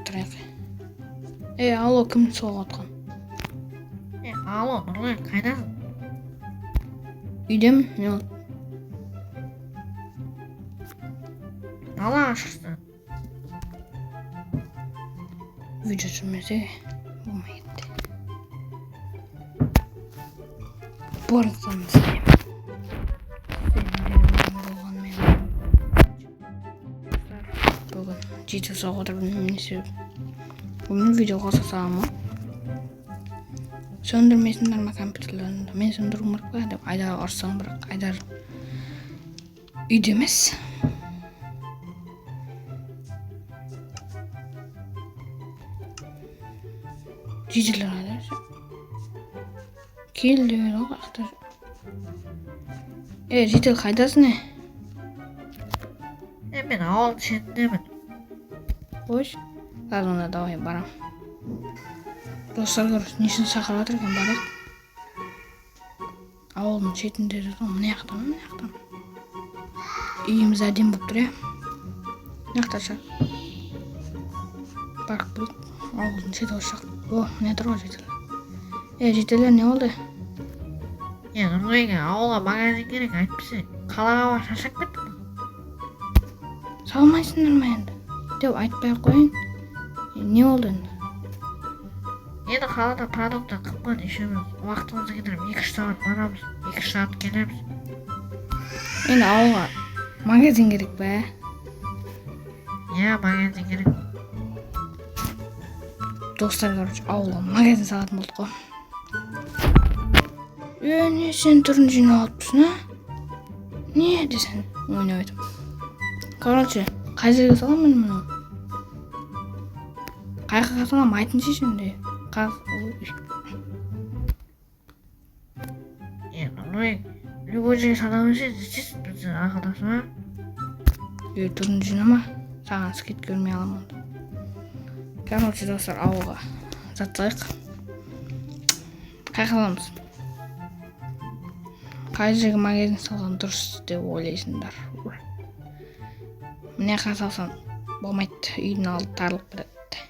Тұрайық. Е, алло, кім соғып отқан? Е, алло, Нұрлан, қайдасың? Үйдемін, не болды? Далаға шықсын. Видео түсірмесе болмай кетті. Барлықтарыңызға сәлем. Болғанымен, бүгін видео соғып отыр, білмеймін не себеп. Бүгін видео қоса саламын ғой. Сөндірмейсіңдер ма компьютерлеріңді? Мен сөндіруім керек па деп Айдарға ұрыссам, бірақ Айдар үйде емес. Жителдер қайда? Кел деп еді ғой қаяқта? Е, житель, қайдасың, е? Е, мен ауылдың шетіндемін. Қойшы. Қазір онда, давай, барам. Достар, короче, не үшін шақырып жатыр екен, барайық. Ауылдың шетінде жүр ғой, мына жақта ма, мына жақта ма? Үйіміз әдемі болып тұр, иә? Мына жақта шығар. Барып көрейік. Ауылдың шеті осы жақ. О, міне тұр ғой житель. Е, жительдер, не болды? Е, Нұрлан, ауылға магазин керек, әйтпесе қалаға барып шаршап кеттім. Салмайсыңдар ма енді? Деп айтпай ақ қояйын. Е, не болды енді? Енді қалада продукты қымбат, еще біз уақытымызды кетіріп 2-3 сағат барамыз, 2-3 сағат келеміз. Енді ауылға магазин керек пе? Иә, магазин керек. Достар, короче, ауылға магазин салатын болдық қой. Е, не, сен түрін жинап алыпсың, а? Не десең, ойнап едім. Короче, қай жерге саламын мен мұны? Қай жаққа саламын, айтыңызшы енді. Ой. Е, Нұрлан, любой жерге сала берсең, не істейсің, біздің ақылдасың ба? Е, түрін жинама. Саған скидка бермей аламын онда. Короче, достар, ауылға зат салайық. Қай жаққа саламыз? Қай жерге магазин салған дұрыс деп ойлайсыңдар? Мына жаққа салсам болмайды, үйдің алды тарылып кетеді.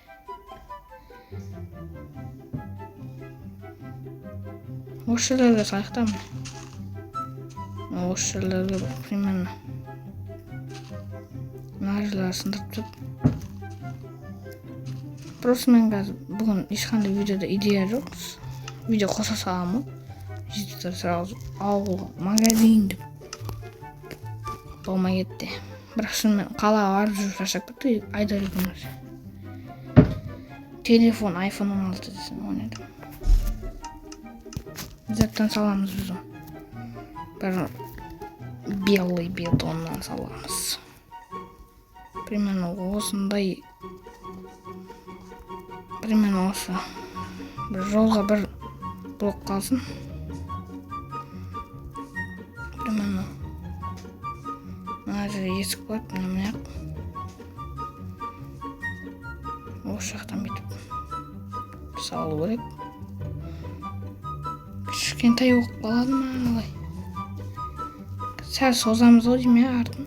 Осы жерлерге салайық та, міне. Осы жерлерге примерно. Мына жерлерді сындырып тастап. Просто мен қазір бүгін ешқандай видеода идея жоқ. Видео қоса саламын ғой. Жителдер сразу ауылға магазин деп болмай кетті. Бірақ шынымен қалаға барып жүріп шаршап кетті Айдар екеуміз. Телефон iPhone 16 десең ойнайды. Заттан саламыз біз оны. Бір белый бетоннан саламыз. Примерно осындай. Примерно осы. Бір жолға бір блок қалсын. Примерно. Мына жерде есік болады, мына мына жақ. Осы жақтан бүйтіп салу керек. Кішкентай болып қалады ма қалай? Сәл созамыз ғой деймін, иә, артын.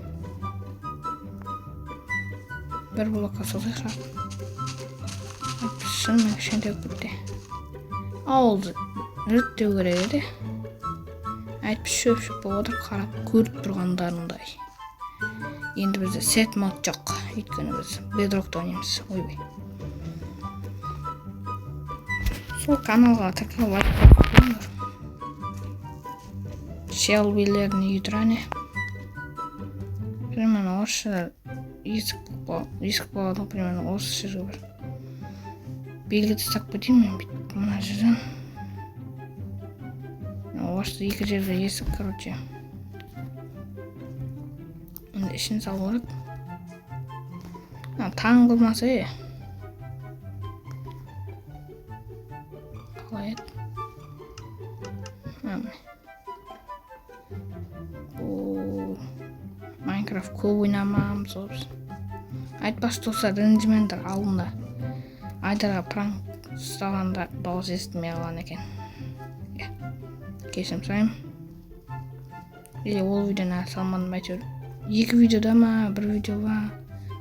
Бір блокқа созайық артын. Шынымен кішкентай болып кетті. Ауылды реттеу керек еді. Әйтпесе шөп-шөп болып отыр, қарап көріп тұрғандарындай. Енді бізде сет мод жоқ. Өйткені біз бедрокта ойнаймыз. Ойбай. Сол каналға тіркеліп лайк қойыңдар. Шелбилердің үйі тұр әне. Примерно осы жер есік болады ғой, примерно осы жерге бір белгі тастап кетейін мен бүйтіп мына жерден. Осы екі жерде есік, короче. Енді ішін салу керек. Таң болмаса, е. Қалай еді? Міне. О, Майнкрафт көп ойнамамыз ғой біз. Айтпақшы, достар, ренжімеңдер, алдында Айдарға пранк ұстағанда дауыс естілмей қалған екен. Иә, кешірім сұраймын. Или ол видеоны әлі салмадым әйтеуір. Екі видеода ма, бір видео ма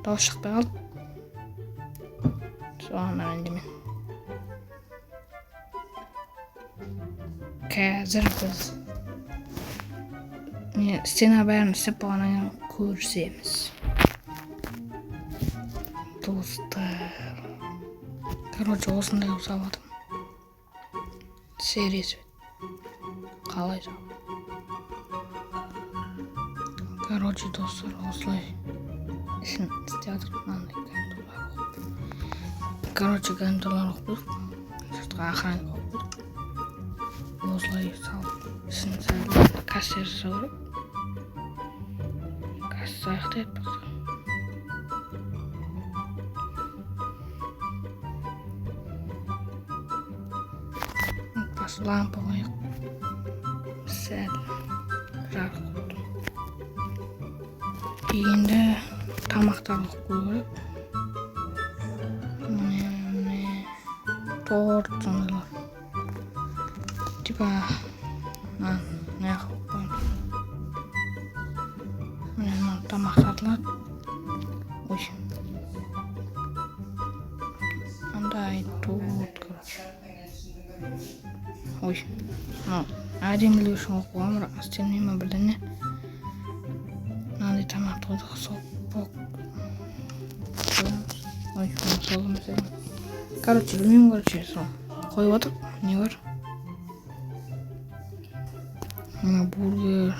дауыс шықпай қалды. Соған ренжімен. Қазір біз не стена бәрін істеп болғаннан кейін көрісеміз, достар. Короче, осындай қылып салып жатырмын. Серый цвет қалай салып. Короче, достар, осылай ішін істеп жатырмын. Мынандай конторлар қойып, короче, конторлар қойып қойдық, сыртқа охранник қойып қойдық. Осылай салып, ішін сәл кассир жасау керек. Касса аяқтайды просто. Бас лампа қояйық, сәл жарық болды. Енді тамақтар қойып қою керек. Міне, міне, торт, сондайлар, типа мына жаққа қойып қоямыз. Міне, мына тамақ сатылады. Ой, андай торт, короче. Ой, мынау әдемілеу үшін қойып қойған, бірақ істелмей ма бірдеңе. Мынандай тамақты қойдық, сок пок қоямыз. Ой, мына сок емес екен, короче, білмеймін. Короче, сол қойып отырық. Не бар? Мына бургер,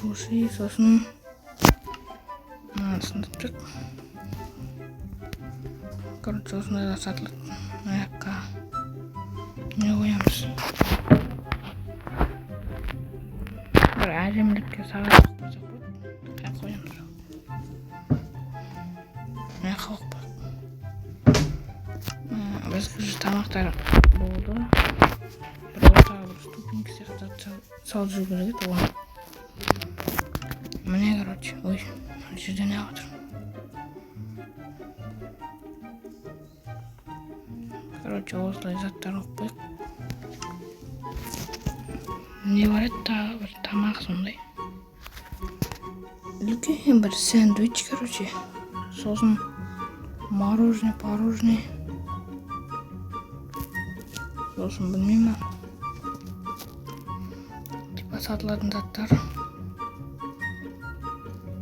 суши, сосын мынаны сындырып. Короче, осындайлар сатылады. Мына жаққа не қоямыз? Бір әдемілікке сағат қойып қойсақ болады. Қай қоямыз? Мына жаққа қойып қояйық. Біз уже тамақтар болды. Бір ортаға бір ступенька сияқты зат салып жүру керек еді оған. Міне, короче, ой, мына жерде не отыр? Короче, осылай заттар қойып қояйық. Не бар еді тағы? Бір тамақ сондай үлкен бір сэндвич, короче, сосын мороженое, порожное, сосын білмеймін, типа сатылатын заттар.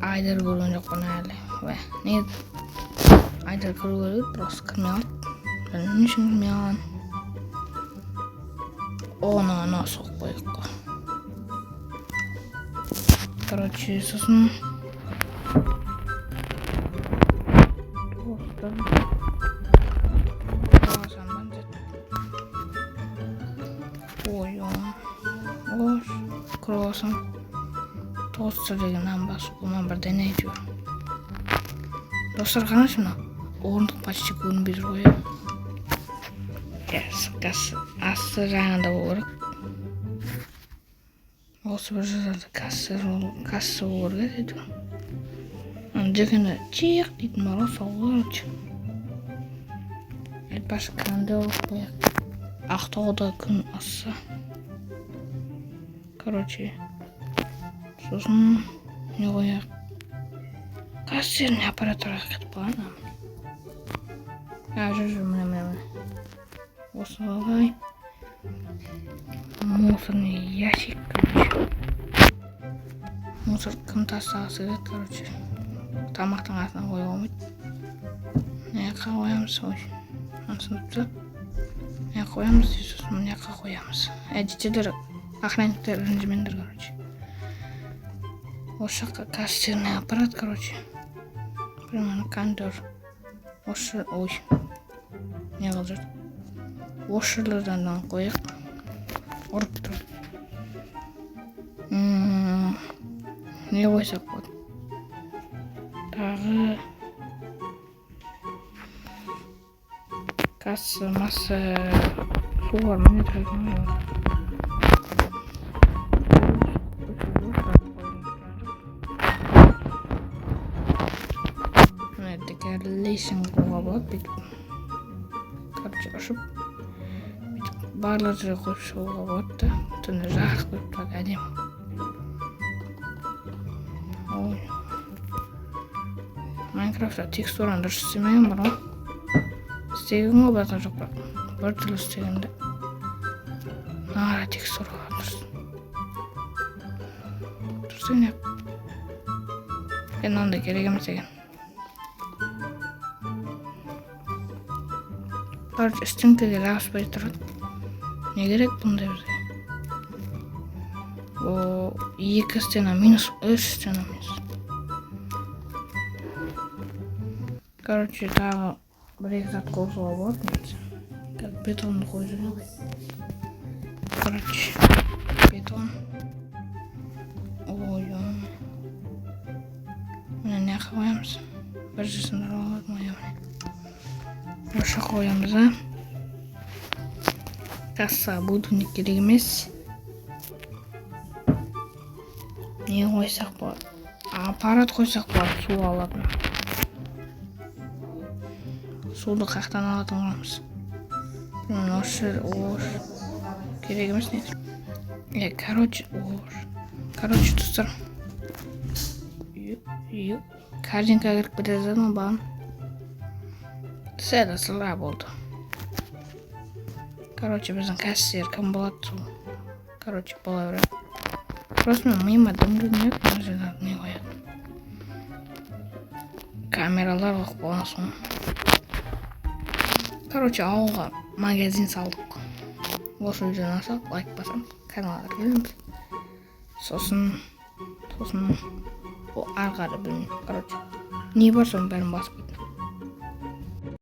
Айдар көрген жоқпын әлі. Уә, не, Айдар кіру керек еді, просто кірмей қалды. Білмеймін, не үшін кірмей қалған. Оны ана соғып қояйық қой, короче. Сосын тостер, круассан, ой, ой, круассан, тостер деген нан бас, онан бірдеңе әйтеуір. Достар, қараңызшы, мына орындық почти көрінбей тұр ғой, иә. Асты жағында болу керек. Осы бір жерде касса болу керек әйтеуір. Ана дүкенде чиқ дейтін бар ғой, сол ғой, короче. Айтпақшы, кондер қойып қояйық. Ақтауда күн ыссы, короче. Сосын не қояйық? Кассирный аппараттарға кетіп қалған. А, жүр, жүр, міне, міне, міне, осылай мусорный ящик, короче. Мусор кім тастағысы келеді, короче, тамақтың астына қоюға болмайды. Мына жаққа қоямыз. Ой, мынаны сындырып тастап, мына жаққа қоямыз, сосын мына жаққа қоямыз. Әдеттелер, охранниктер, ренжімеңдер. Короче, осы жаққа кассирный аппарат, короче, примерно кондер осы. Ой, не қылып жүр? Осы жерлерден қояйық, ұрып тұр. Не қойсақ болады тағы? Касса масса су бар, міне, тұр екен ғой. Мына такая лесенка қоюға болады бүйтіп, короче, ұшып бүйтіп барлық жерге қойып шығуға болады да. Түні жарық беріп тұрады, әдемі. Ой. Майнкрафтта текстураны дұрыс істемеген бар ғой. Істеген ғой, базар жоқ, бірақ біртүрлі істеген де. Мына текстуралар дұрыс. Дұрыс екен. Енді ондай керек емес екен. Короче, стенкаге жабыспай тұрады. Не керек бұндай бізге? О, екі стена минус, үш стена минус. Короче, тағы бір екі зат қосуға болады негізі. Қазір бетонды қойып жіберейін ғой. Короче, бетон. Ой, ой. Міне, мына жаққа қоямыз. Бір жерсін алады ма, міне. Осы жаққа қоямыз да. Касса будильник керек емес. Не қойсақ болады? Аппарат қойсақ болады, су алатын. Суды қаяқтан алатын боламыз? Білмеймін, осы жер, осы керек емес негізі. Короче, осы. Короче, достар. Ю, корзинкаға кіріп кете жаздадым ғой бағана. Сәл ысыра болды. Короче, біздің кассир кім болады сол. Короче, бола береді. Просто мен миыма дым келмей, мына жерде не қояды? Камералар қойып қойған соң. Короче, ауылға магазин салдық. Осы видеоны алсақ, лайк басамыз, каналға тіркелеміз. Сосын о ары қарай білмеймін. Короче, не бар, соның бәрін басып